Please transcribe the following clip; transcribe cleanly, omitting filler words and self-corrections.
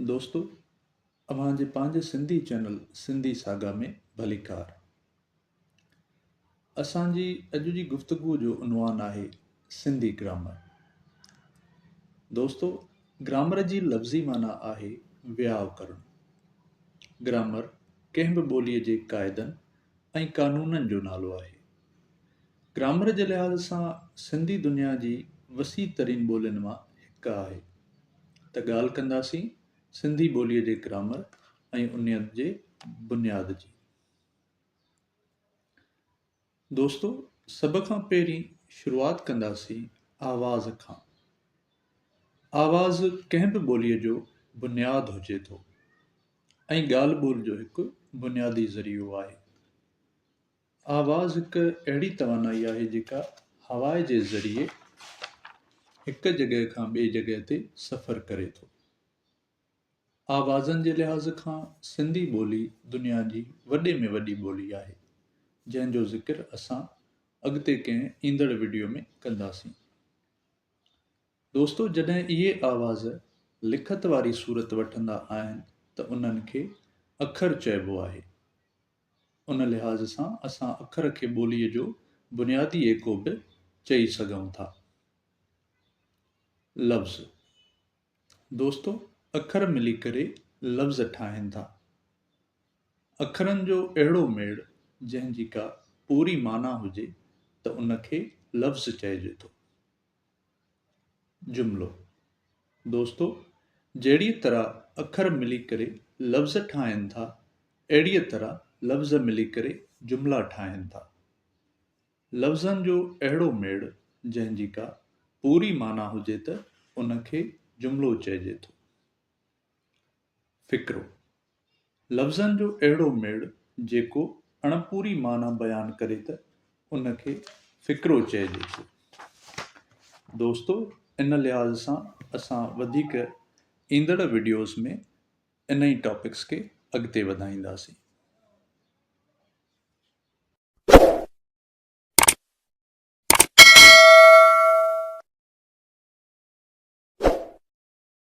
دوستو اوهان جي پنهنجي سنڌي چينل سنڌي ساگا ۾ ڀليڪار. اسان جي اڄ جي گفتگو جو عنوان آهي سنڌي گرامر. دوستو گرامر جي لفظي معنيٰ آهي وياء ڪرڻ. گرامر ڪنهن به ٻوليء جي قاعدن ۽ قانونن جو نالو آهي. گرامر جي لحاظ سان سنڌي دنيا جي وسيع ترين ٻولين مان هڪ آهي. ته ڳالهه ڪنداسين سنڌي ٻوليء جي گرامر ۽ انهيء جي بنياد جي. دوستو سڀ کان پهرين شروعات ڪنداسين آواز کان. آواز ڪنهن به ٻوليء جو بنياد هجي ٿو. ۽ ڳالهه ٻولهه جو هڪ بنيادي ذريعو آهي. آواز هڪ اهڙي توانائي آهي جيڪا هوا جي ذريعي هڪ جڳهه کان ٻئي جڳهه تي سفر ڪري ٿو. آوازن جي لحاظ کان سنڌي ٻولي دنيا جي وڏي ۾ وڏي ٻولي آهي، جنهن جو ذڪر اسان اڳتي ڪنهن ايندڙ وڊيو ۾ ڪنداسين. دوستو جڏهن اهي آواز لکت واري صورت وٺندا آهن ته انهن کي اکر چئبو آهي. ان لحاظ سان اسان اکر کي ٻوليء جو بنيادي ايڪو به چئي سگهون ٿا. لفظ، دوستو اکر ملي ڪري لفظ ٺاهين ٿا. اکرن جو اهڙو ميڙ جنهن جي ڪا پوري معنيٰ هجي ته ان کي لفظ چئجي ٿو. جملو، دوستو! جهڙيء طرح اکر ملي ڪري لفظ ٺاهين ٿا، اهڙيء طرح لفظ ملي ڪري جملا ٺاهين ٿا. لفظن جو اهڙو ميڙ جنهن جي ڪا پوري معنيٰ هجي ته ان کي جملو چئجي ٿو. فقرو، لفظن جو اهڙو ميڙ جيڪو اڻپوري معنيٰ بيان ڪري ته ان کي فقرو چئجي ٿو. دوستو ان لحاظ سان اسان وڌيڪ ايندڙ وڊيوز ۾ انهي ٽاپڪس کي اڳتي وڌائينداسين.